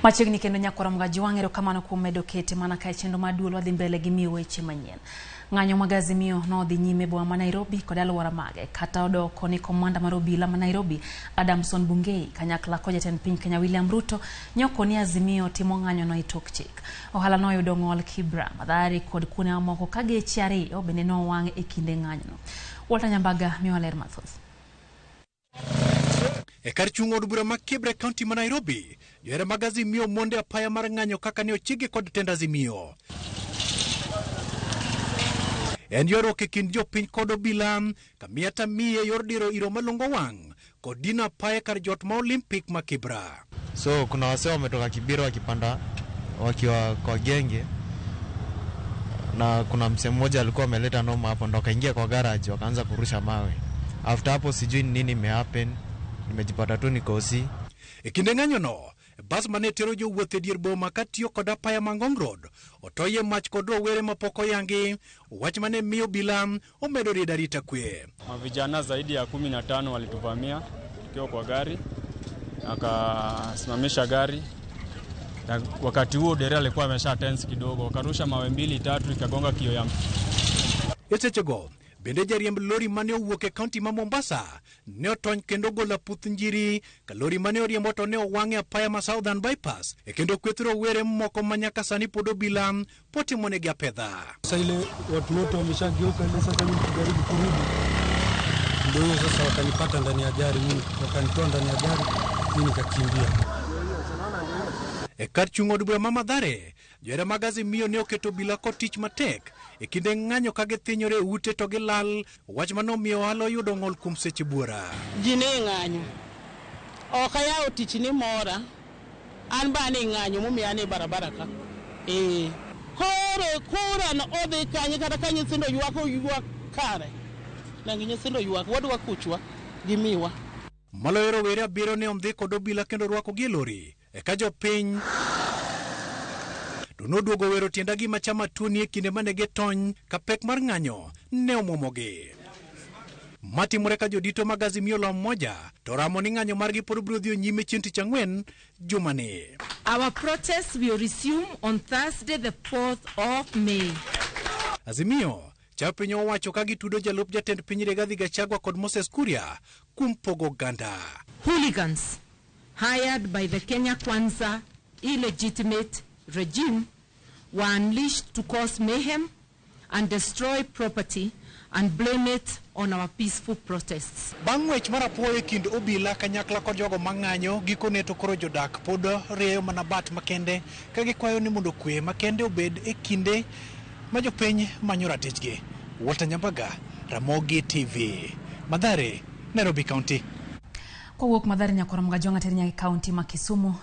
Machiegni kendo nyakwara Mgajwang', erokamano kuom medo kete mana ka e chenro mar duol wadhi mbele gi miyo weche manyien. Ng'anyo mag Azimio nodhi nyime e boma ma Nairobi kod alwora mage kata odoko ni komanda mar obila ma Nairobi Adamson Bungei kanyakla kod jatend piny Kenya William Ruto nyoko ni Azimio timo ng'anyono e tok chik. Ohala noyudo ng'ol Kibra, Mathare kod kuonde mamoko ka geche ariyo bende nowang' e kinde ng'anyono. Walter Nyambaga miyowa ler mathoth. E kar chung' od bura ma Kibra e kaunti ma Nairobi, johera mag Azimio monde apaya mar ng'anyo kaka ne ochikgi kod tend Azimio. En ywaruok e kind jopiny kod obila kamiya tamiye yor diro iro malongo wang' kod dino apaya kar jot ma Olympic ma Kibra. So kuna wasee wametoka Kibera wakipanda wakiwa kwa genge, na kuna msee mmoja alikuwa ameleta noma hapo, ndo akaingia kwa garage wakaanza kurusha mawe. After hapo sijui ni nini imehappen, nimejipata tu niko hosi. E kinde ng'anyono, bas mane tero jowuoth e dier boma katiyo kod apaya ma Ngong Road otoye mach kod rowere mapok oyangi, wach mane miyo obila omedo riedo arita kwe. Mavijana zaidi ya 15 walituvamia tukiwa kwa gari, akasimamisha gari na wakati huo dereva alikuwa amesha tense kidogo, wakarusha mawe mbili tatu, ikagonga kio ya E sechego bende jariemb lori mane owuok e kaunti ma Mombasa ne otony kendo golo aputh njiri ka lori mane oriembo to ne owang' e apaya ma Southern Bypass e kendo kweth rowere moko ma nyaka sani pod obila pod timonegi apedha. Sasa ile watu wote wameshageuka ile, sasa mimi kujaribu kurudi, ndio hiyo sasa wakanipata ndani ya gari, mimi wakanitoa ndani ya gari, mimi nikakimbia. E kar chung' od bura ma Mathare, johera mag Azimio ne oketo obila kod tich matek e kinde ng'anyo ka githinyore e ute to gilal, wach manomiyo ohala oyudo ng'ol kuom seche buora. Ji ne ng'anyo. Ok ayawo tich ni mora. An ba ne ng'anyo momiyo an e barabara ka. Eh. Koro kura no odhi kanye kata ka nyithindo ywak oywak kare. Nangi nyithindo ywak wadwa kuchwa gimiwa. Maloyo rowere abiriyo ne ondhi kod obila kendo rwakogi e lori eka jopiny to noduogo wero tienda gima chama tuoni e kinde mane gitony ka pek mar ng'anyo ne omwomogi. Matimore ka jodito mag Azimio la Umoja to ramo ni ng'anyo margi pod biro dhi nyime chieng' tich ang'wen jumani. Our protest will resume on Thursday, the 4th of May. Azimio cha piny owacho ka gitudo jalup jatend piny Rigathi Gachagua kod Moses Kuria kuom pogo oganda. Hooligans hired by the Kenya Kwanza illegitimate regime were unleashed to cause mayhem and destroy property and blame it on our peaceful protests. Bang' ng'wech mar apuoyo e kind obila kanyakla kod jogo mang'anyo, gikone to koro jodak pod rieyo mana bat makende ka gikwayo ni mondo kwe makende obed e kinde ma jopiny manyo ratichgi. Walter Nyambaga, Ramogi TV, Mathare, Nairobi County. Kowuok Mathare nyakwara Mgajwang' ateri nyaka e kaunti ma Kisumu.